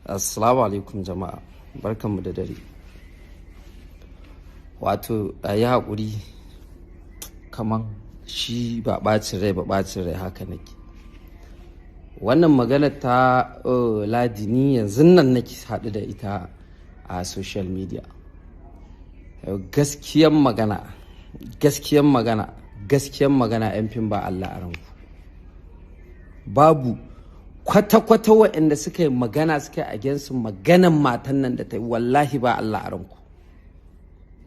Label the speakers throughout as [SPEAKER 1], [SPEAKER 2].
[SPEAKER 1] Assalamu alaikum jama'a, barkanmu da dare. Wato a yi haƙuri, kaman shi ba ɓacin rai ba, ɓacin rai haka nake. Wannan magana ta Ladi, ni yanzu nan nake haɗu da ita a social media. Gaskiyan magana, gaskiyan magana, gaskiyan magana, 'yan fim, ba Allah a ranku. Babu kwata-kwata waɗanda suka yi magana, suka yi against maganan matan nan da ta yi, wallahi ba Allah a ranku.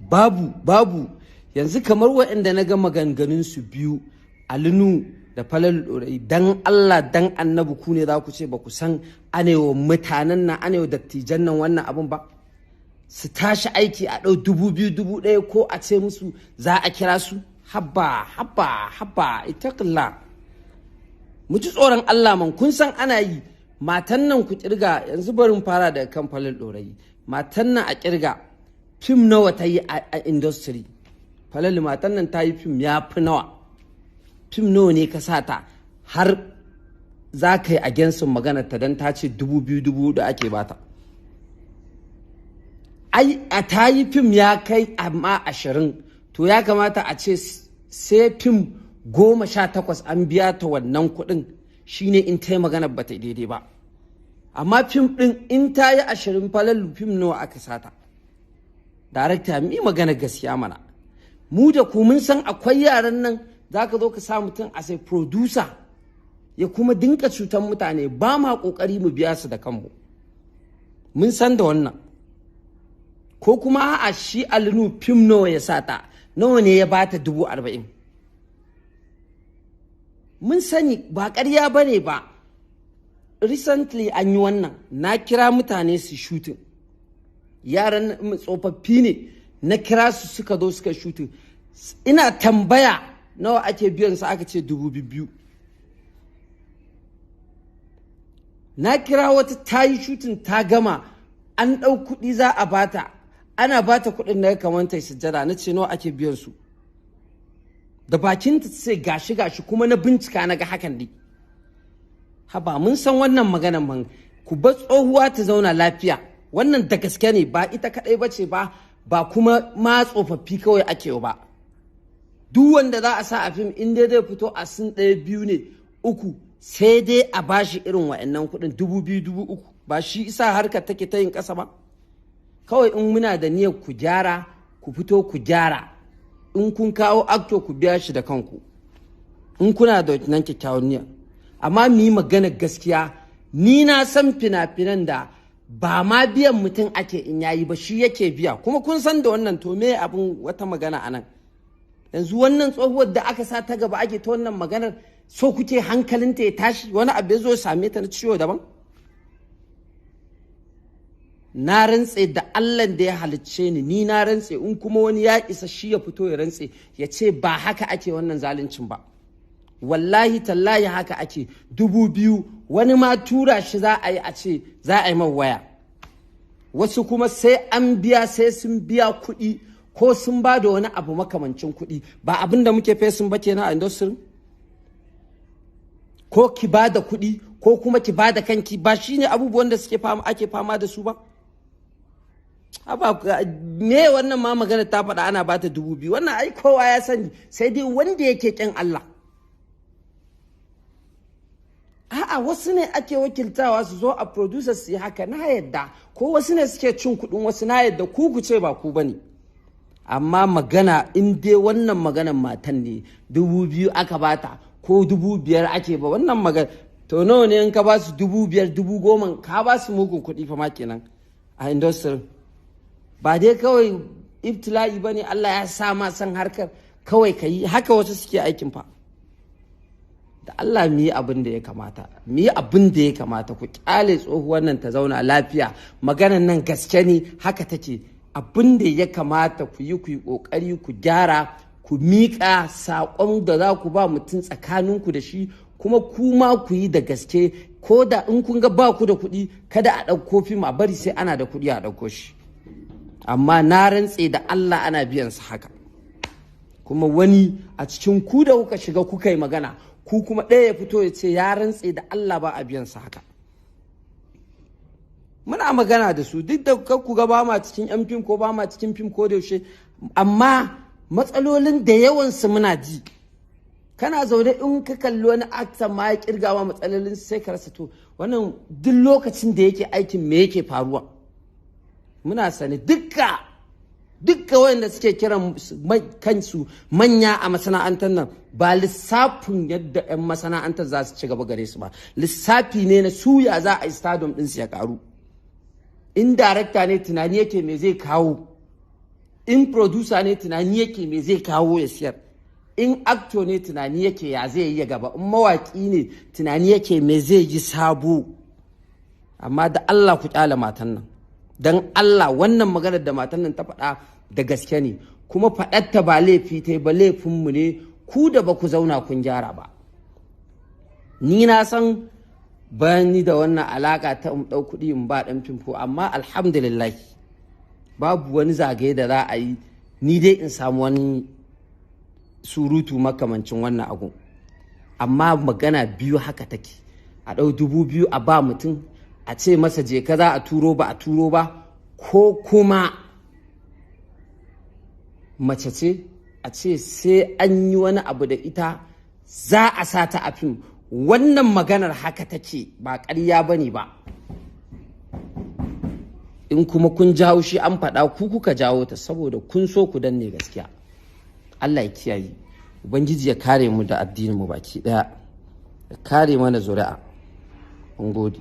[SPEAKER 1] Babu, babu. Yanzu kamar waɗanda na ga maganganun su biyu, Alinu da Falalu Ɗorayi, dan Allah dan Annabi, ku ne za ku ce ba ku san anewa mutanen nan, anewa dattijan nan wannan abun ba? Su tashi aiki a ɗau 2000, 1000, ko a ce musu za a kira su. Habba, habba, habba, اتق الله. Mu ji tsoron Allah man. Kun san ana yi. Matan nan, ku kirga yanzu, barin fara daga kan Falalu Ɗorayi. Matan nan, a kirga fim nawa ta yi a industry. Falalu, matan nan ta yi fim ya fi nawa? Fim nawa ne ka sa ta har za ka yi against maganar ta don ta ce 2000, 4000 ake bata? Ai a ta yi fim ya kai amma 20. To ya kamata a ce sai fim 18 an biya ta wannan kuɗin, shine in ta yi magana ba ta daidai ba. Amma fim ɗin in ta yi 20, Falalu, fim nawa aka sata? Darakta, mi magana gaskiya mana. Mu da ku mun san akwai yaran nan, za ka zo ka sa mutum a sai producer ya kuma dinka cutan mutane. Ba ma kokari mu biya su da kanmu, mun san da wannan. Ko kuma a'a, shi Alinu fim nawa ya sata? Nawa ne ya bata? 40,000. Mun sani, ba ƙarya ba ne ba. Recently an yi wannan, na kira mutane su shooting, yaran tsofaffi ne, na kira su, suka zo suka shooting. Ina tambaya nawa ake biyan su, aka ce 2000. Na kira wata, ta yi shooting, ta gama, an ɗau kuɗi za a bata. Ana bata kuɗin na kamar ta sujjada. Na ce nawa ake biyan su? Da bakinta ta ce gashi gashi, kuma na bincika na ga hakan ne. Haba, mun san wannan maganan man. Ku bar tsohuwa ta zauna lafiya. Wannan da gaske ne, ba ita kaɗai ba ce ba, ba kuma ma tsofaffi kawai ake ba. Duk wanda za a sa a fim, in dai zai fito a scene ɗaya, biyu ne, uku, sai dai a bashi irin wa'annan kuɗin, 2000, 3000. Ba shi isa harkar take ta yin ƙasa ba. Kawai in muna da niyyar ku gyara, ku fito ku gyara. In kun kawo actor, ku biya shi da kanku, in kuna da nan kyakkyawan niyya. Amma mu yi magana gaskiya, ni na san fina-finan da ba ma biyan mutum ake in yayi ba, shi yake biya, kuma kun san da wannan. To me abin wata magana anan yanzu? Wannan tsohuwar da aka sa ta gaba ake ta wannan maganar, so kuke hankalinta ya tashi, wani abu ya zo same ta na ciwo daban? Na rantse da Allah da ya halicce ni, ni na rantse, in kuma wani ya isa shi ya fito ya rantse ya ce ba haka ake wannan zaluncin ba. Wallahi tallahi haka ake. 2000, wani ma tura shi za a yi, a ce za a yi man waya. Wasu kuma sai an biya, sai sun biya kuɗi ko sun ba da wani abu makamancin kuɗi. Ba abin da muke facing ba kenan a industry. Ko ki ba da kuɗi ko kuma ki ba da kanki, ba shine abubuwan da suke fama, ake fama da su ba. Haba, me wannan ma magana ta faɗa ana ba ta 2000? Wannan ai kowa ya sani, sai dai wanda yake ƙin Allah. A'a, wasu ne ake wakiltawa su zo a producers su yi haka, na yadda. Ko wasu ne suke cin kuɗin wasu, na yadda. Ku ku ce ba ku bane. Amma magana in dai wannan maganan matan ne, 2000 aka bata ko 5000 ake ba wannan magana, to nawa ne in ka ba su 5000, 10,000? Ka ba su mugun kuɗi fa ma kenan a industry. Ba dai kawai ibtila'i ba ne, Allah ya sa ma san harkar kawai ka yi haka. Wasu suke aikin fa. Da Allah mu yi abin da ya kamata, mu yi abin da ya kamata. Ku kyale tsohuwar nan ta zauna lafiya. Maganan nan gaske ne, haka take. Abin da ya kamata ku yi, ku yi kokari ku gyara, ku miƙa saƙon da za ku ba mutum tsakaninku da shi, kuma kuma ku yi da gaske. Ko da in kun ga ba ku da kuɗi, kada a ɗauko fim, a bari sai ana da kuɗi a ɗauko shi. Amma na rantse da Allah ana biyan su haka. Kuma wani a cikin ku da kuka shiga kuka yi magana, ku kuma ɗaya ya fito ya ce ya rantse da Allah ba a biyan sa haka. Muna magana da su, duk da ku ga ba ma cikin yan fim ko ba ma cikin fim ko da yaushe, amma matsalolin da yawansu muna ji. Kana zaune, in ka kalli wani actor ma ya kirga ma matsalolin, sai ka rasa, to wannan duk lokacin da yake aikin me yake faruwa? Muna sani dukka dukka wanda suke kiran kansu manya a masana'antar nan, ba lissafin yadda 'yan masana'antar za su ci gaba gare su ba, lissafi ne na suya za a yi stardom ɗinsu ya karu. In darakta ne, tunani yake me zai kawo. In producer ne, tunani yake me zai kawo ya siyar. In actor ne, tunani yake ya zai yi gaba. In mawaki ne, tunani yake me zai yi sabo. Amma da Allah ku kyale matan nan, don Allah. Wannan maganar da matan nan ta faɗa da gaske ne, kuma faɗatta ba laifi ta ba, laifinmu ne ku da ba ku zauna kun gyara ba. Ni na san ba ni da wannan alaka ta in ɗau kuɗi in ba ɗan fim ko, amma alhamdulillah babu wani zagaye da za a yi ni dai in samu wani surutu makamancin wannan abu. Amma magana biyu haka take: a ɗau 2000 a ba mutum, a ce masa je ka, za a turo, ba a turo ba, ko kuma mace ce a ce sai an yi wani abu da ita za a sa ta a fim. Wannan maganar haka take, ba ƙarya ba ne ba. In kuma kun jawo shi an faɗa, ku kuka jawo ta, saboda kun so ku danne gaskiya. Allah ya kiyaye, Ubangiji ya kare mu da addinin mu baki ɗaya, ya kare mana zuri'a. Mun gode.